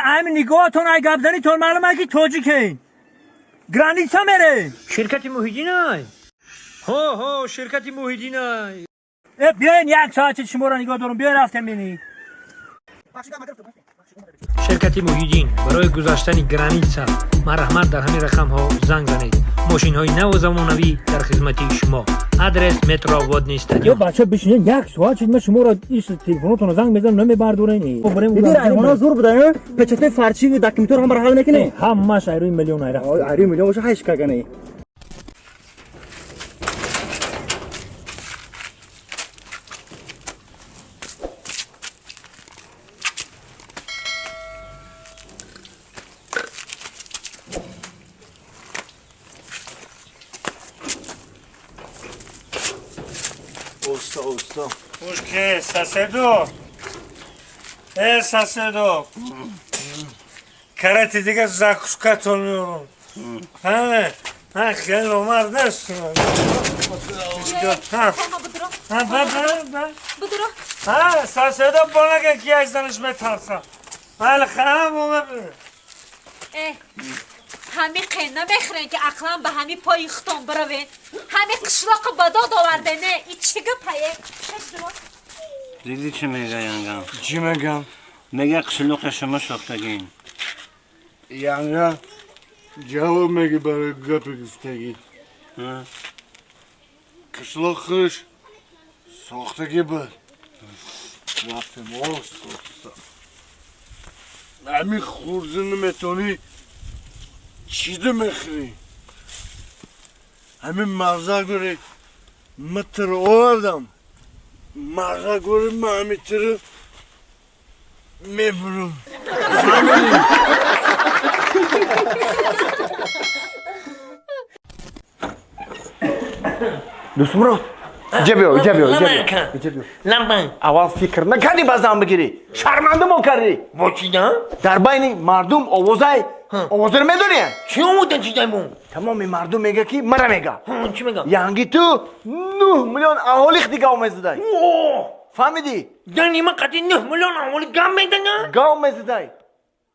Ҳами нигоҳатон, ай гапзанитон маълум ай, ки тоҷикен. Граница мере. Ширкати Муҳиддинай? Ҳо, ҳо, ширкати Муҳиддинай. Э, биёен, як соат шуморо нигоҳ дорум. Биёен, рафтем бинӣ. Ширкати Муҳиддин, барои гузаштани граница марҳамат, дар ҳамин рақамҳо занг занед. Мошинҳои наву замонавӣ дар хизмати шумо. Адрес: метро Водный Ё стадион. бача, бишинед, як соат шуд, ман шуморо ис телефонотонро занг мезанам, намебардорен. Диди, райҳона зур буда, печатои фарчи, документор ҳама ҳал мекунӣ. Ҳамаш айрӯи миллион айра. Айрӯи миллион боша, ҳайш кагане. Уста, уста. Ушке, соседо. Э, соседо. Карати дига закускатон меорам. Ҳа, ҳа, хеле омад нест. Ҳа, ҳа, ба, ба, ба. Будуро. Ҳа, соседо бонага ки як занаш метарса. Вале хам омад. Э, ҳами қен намехӯрен, ки ақлан ба ҳами пои хутон биравен. Ҳами қишлоқи ба дод овардене. И чӣ гапае? Диди, чӣ мега янгам? Чӣ мегам? Мега, қишлоқи шумо сохтагин. Янга, ҷавоб меги барои гапи гуфтагӣ. Қишлоқ худаш сохтагӣ буд. Рафтем оста оста. Ҳамин хурзӣ наметонӣ, чида мехӯрӣ? Ҳамин мағза гӯри митр овардам. Мағза гӯри ма ҳамин тири мебурам. Фаҳмидӣ? Дӯстмурод, иҷа биё, иҷа биё, иҷа биё, иҷа биё. Ламбан. Аввал фикр накардӣ ба зан бигирӣ, шармандамо кардӣ. Бо чида? Дар байни мардум овозай, овозаро медонӣ? Чӣ овода чидамо? Тамоми мардум мега, ки мара мега. Чӣ мега? Янги ту 9 миллион аҳолӣ дига мезадай, фаҳмидӣ? Дани ма қати 9 миллион аҳолӣ гап медана? Гав мезадай.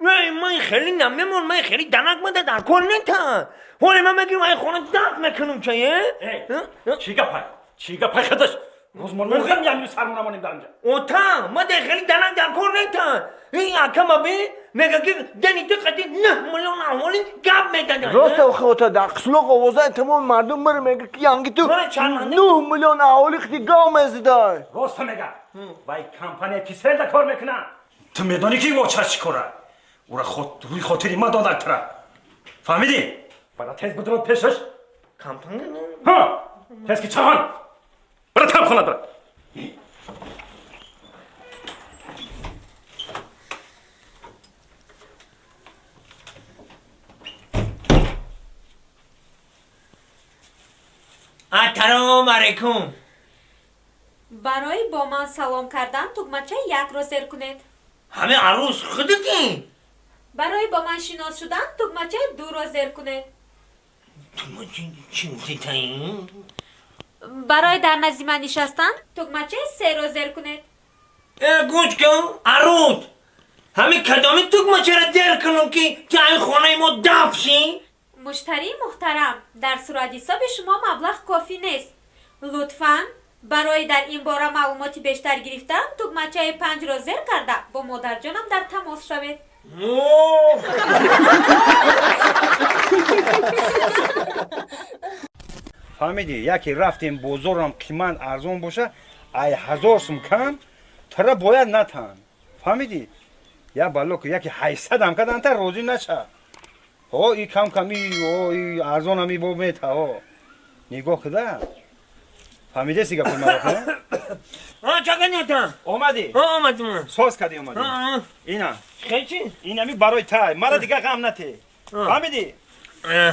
Эй, ман хеле намемон, ман хеле данак мада дар кор нета. Ҳоле ман мегирам, ай хона даф мекунам, чае. Чӣ гапай? Чӣ гапай хадаш? Рӯзмон мехӯрам, яъни сармона монем дар инҷа. Ота, ма дар хеле данак дар кор нета. Ин акама би мега, ки дани ту қати 9 миллион аҳолӣ гап медана. Роста, охи, ота, дар қишлоқ овозай, тамоми мардум мара мега, ки янги ту 9 миллион аҳолӣ гав мезадай. Роста мега. Вай компания Тиселда кор мекунад. Ту медонӣ, ки воча чӣ кора? Ура рӯи хотири ма додак тура. Фаҳмидӣ? Бара, тез бидро пешаш. Компания? Ҳа, тез, ки чахан. Бара там хона, бара. Ассалому алайкум. Барои бо ман салом кардан тугмачаи якро зер кунед. Ҳамин арӯс худатӣ? Барои бо ман шинос шудан тугмачаи дуро зер кунед. Чӣ гуфти таин? Барои дар назди ман нишастан тугмачаи серо зер кунед. Э, гӯш кун, арӯс, ҳамин кадоми тугмачаро дер кунам, ки ту ҳамин хонаи мо даф шӣ? Муштарии муҳтарам, дар суратҳисоби шумо маблағ кофӣ нест. Лутфан барои дар ин бора маълумоти бештар гирифтан тугмачаи панҷро зер карда, бо модарҷонам дар тамос шавед. О! Фаҳмидӣ? Яке рафтем, бозорам қимат арзон боша, ай 1000 сум кам тара бояд натан, фаҳмидӣ? Я балло ки яке 800-ам каданта, розӣ наша. О, и кам кам, и о, и арзонам, и бо мета. О, нигоҳ кида, фаҳмидеси гапи маро? А, чаканята? Омадӣ? Омадам. Соз кардӣ, омадӣ? Ина. Хечи? Инами барои тай, мара дига ғам нате, фаҳмидӣ?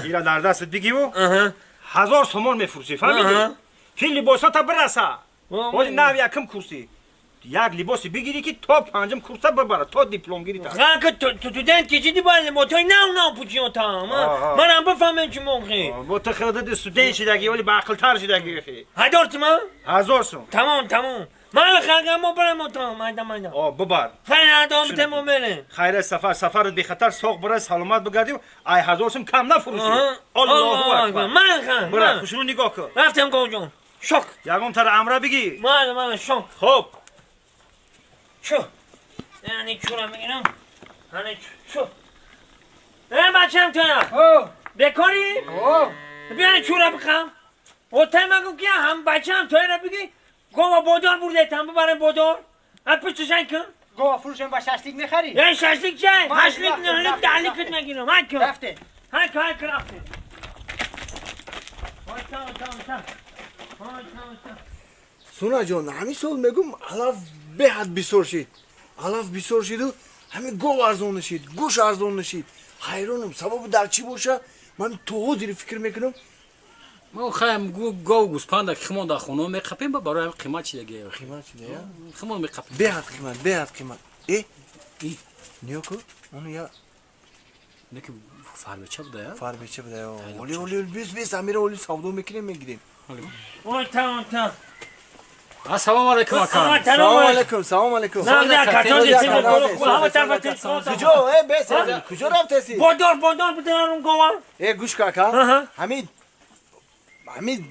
Ира дар дастат бигиву 1000 сомон мефурӯшӣ, фаҳмидӣ, ки либосота бираса. Ҳози нав якм курсӣ, як либосе бигирӣ, ки то панҷум курса бибара, то дипломгирӣ. Ха, ки студент ки чиди бояд либотҳои нав нав пӯчи, ота. Манам бифаҳмем, чӣ моқи. Бо ту худат студент шидаги, вале баақлтар шидаги. 1000 сум? 1000 сум. Тамом, тамом. من خرگم برم اتاق майда майда. О, бибар. Хайр адом тему мерем. Хайр сафар, сафарат бехатар соқ бира, саломат бигардӣ. Ай ҳазор сум кам нафурӯшӣ. Аллоҳу акбар. Ман хан. Бира, хушрӯ нигоҳ кун. Рафтем говҷон. Шок. Ягон тара амра бигӣ. Ман ман шок. Хуб. Чу. Яъне чура мегирам. Ҳане чу. Э бачам туя. О. Бекорӣ? О. Биё чура бихам. Отай магу ки ҳам бачам туя бигӣ. Гова бодор бурдетам бибарем бодор. А пушташан кун. Гова фурӯшем ба шашлик мехарӣ? Э шашлик чай? Ҳашлик нӯҳлик даҳликит мегирам. Ҳай кун. Рафте. Ҳай кун, ҳай кун рафте. Ой та та та. Ой та та. Суна ҷон, ҳамин сол мегум алаф беҳад бисёр шид. Алаф бисёр шиду ҳамин гов арзон нашид, гӯш арзон нашид. Ҳайронам, сабабу дар чӣ боша? Ман то ҳозир фикр мекунам. Мо хаем гов гӯспанда ки химон дар хона меқапем, ба барои ҳамин қимат чидаги. Қимат чида, я? Химон меқапем. Беҳад қимат, беҳад қимат. Э? Нигоҳ кун, ону я Неки фарбеча буда, я? Фарбеча буда, я. Оли, оли, бес, бес, амира оли савдо мекунем, мегирем. Ой та ой та. Ассалому алайкум ака. Салом алайкум, салом алайкум. Куҷо? Э, бес, куҷо рафтаси? Бодор, бодор бударам гова. Э, гӯш кун ака. Ҳамин ҳамин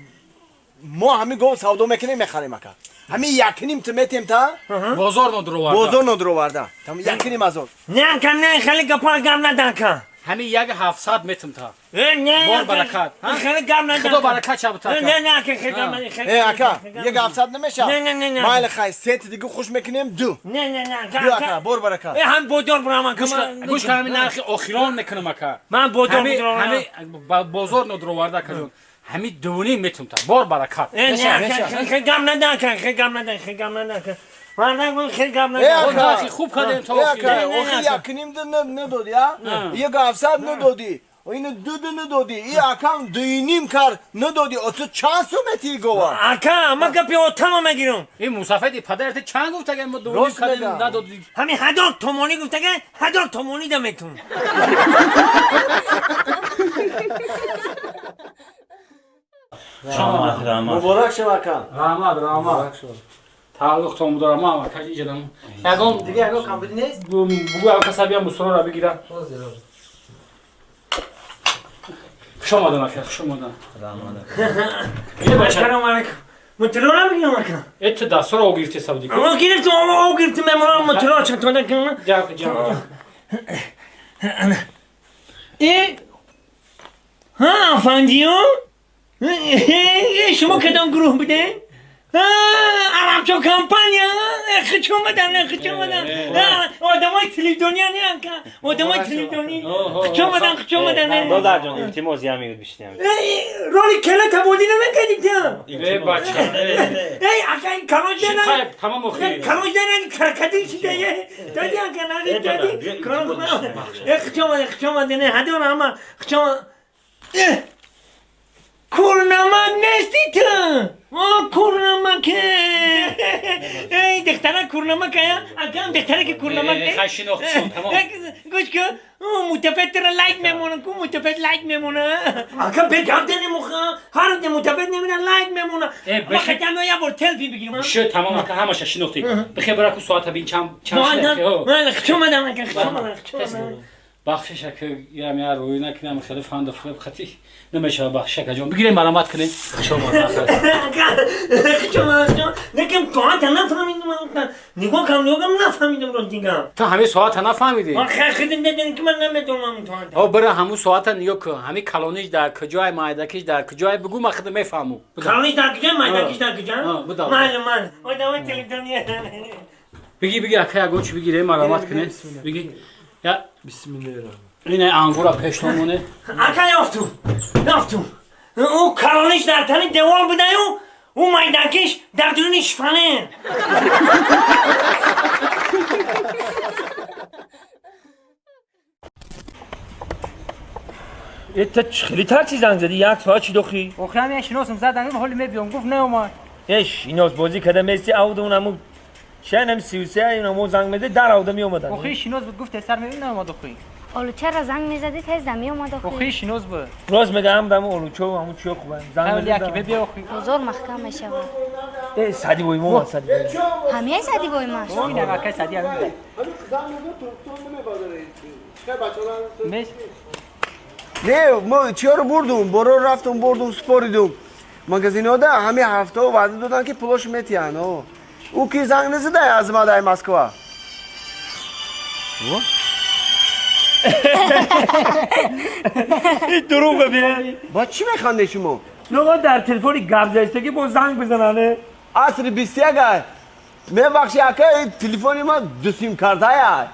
мо ҳамин гов савдо мекунем, мехарем ака. Ҳамин якним ту метем та? Бозор нодуроварда. Бозор нодуроварда. Там якним ҳазор. Не ака, не, хеле гапа гап надан ака. Ҳамин як ҳафтсад метем та. Э, не. Бор баракат. Хеле гап надан. Худо баракат шаб та. Не, не, ака, хеле гап надан. Э, ака, як ҳафтсад намеша? Не, не, не, не. Майли хай, сети дига хуш мекунем ду. Не, не, не, ака. Ду ака, бор баракат. Э, ҳам бодор бурам ака. Гӯш кун, ҳамин нархи охирон мекунам ака. Ман бодор бурам. Ҳамин бозор нодуроварда ака ҷон. Ҳамин дувним метем та. Бор баракат. Э, не, ака, хеле гап надан ака, хеле гап надан, хеле гап надан ака. Мардак хеле гап надан. Нархи хуб кардем то охир. Охир якним ду надоди, а? Як ҳафтсад надоди. Ину ду ду надоди. И акам дуюним кар надоди. Ту чанд сум метии гова? Ака, ман гапи отама мегирам. Ин мусафеди падарат чанд гуфт агар мо дувним кардем надоди? Ҳамин ҳазор томонӣ гуфт агар ҳазор томонӣ да метун. Муборак шав ака. Раҳмат, раҳмат. Тааллуқ то мудорам ман ака иҷадам. Ягон дига ягон камбуди нест? Бугу ака сабиям мусороро бигирам. Хуш омадан ака, хуш омадан. Раҳмат. Ассалому алайкум. Мутрора бигирам ака. Э, ту дастро о гирифти сабди. О гирифтам, о гирифтам, мемонам мутрора чатода кунам. Ҷа, ҷа. Э? Ҳа, афандиё? Шумо кадом гурӯҳ будем? Арабчо компания? Хуш омадан, хуш омадан. Одамои телевизиония не ака, одамои телевизионӣ. Хуш омадан, хуш омадан. Додарҷон, илтимос як минут бишинем. Роли кела табодӣ намекардӣ ту? Э, бача. Эй, ака, ин калош деран. Тамом охир. Калош деран крокодил шида. Додӣ ака, нади додӣ. Э, хуш омадан, хуш омадан. Ҳадон ҳама хуш омадан. Курнамак нести ту? О, курнамак. Эй, духтара курнамак ая? Акам духтара ки курнамак не? Хай шинохт шуд, тамом. Гӯш кун, мутафед тура лайк мемона, ку мутафед лайк мемона. Ака бе гап денемуха, ҳар рӯз мутафед немина лайк мемона. Ма хотям як бор селфи бигирам. Шуд, тамом ака, ҳамаша шинохтӣ. Бихе бира ку соата бин чанд чанд шуд. Ман хуш омадам ака, хуш омадам, хуш омадам. Бахшиш ака, ям я рӯй накунам, хеле фанду фиреб хати намешава. Бахшиш ака ҷон, бигирем марамат кунем. Хуш омад. Хуш омад. Лекин соата нафаҳмидам. Нигоҳ кардам, нигоҳ кардам, нафаҳмидам рост дигам. Ту ҳамин соата нафаҳмидӣ? Ман хайр хидим дедем ки ман намедонам соата. О, бира ҳамун соата нигоҳ кун. Ҳамин калониш дар куҷое, майдакиш дар куҷое, бугӯ, ман худам мефаҳмам. Калониш дар куҷое, майдакиш дар куҷо? Майли, майли. Одамои телевизиония. Биги, биги ака, ягон чӣ бигирем, марамат кунем. Биги. Я Бисмиллаҳир-раҳмон. Ин ангура пештон моне. Ака, ёфтум, ёфтум. Ӯ калониш дар тани девор будаю, ӯ майдакиш дар дуруни шифане. Э, хеле такси занг задӣ, як соат чӣ дохӣ? Охирам я шиносам задам, ҳоли мебиём, гуфт неомад. Э, шинос бозӣ карда мести, авду наму чанам 33 инамо занг мезад, дар авда меомадан. Охи шинос буд, гуфт сар мебинам, наомад охи. Олучаро занг мезадӣ, тез намеомад охи. Охи шинос буд. Рост мегам дам олучо ҳамун чиё хубам. Занг Ҳамин яки бибия охи. Бозор маҳкам мешавад. Э, сади бой мо сади бой. Ҳамияи сади бой маш. Ой, намакай сади ҳамин. Меш. Не, мо чиёро бурдум, боро рафтум, бурдум, споридум. Магазинода ҳами ҳафтао ваъда доданд, ки пулош метиҳанд. Ӯ ки занг назадай аз ма дай Москва? Ин дурӯғе бе. Ба чӣ механдед шумо? Ноға дар телефони гап заистагӣ бо занг бизанане. Асри 21 ай. Мебахши ака, телефони ман ду сим картая.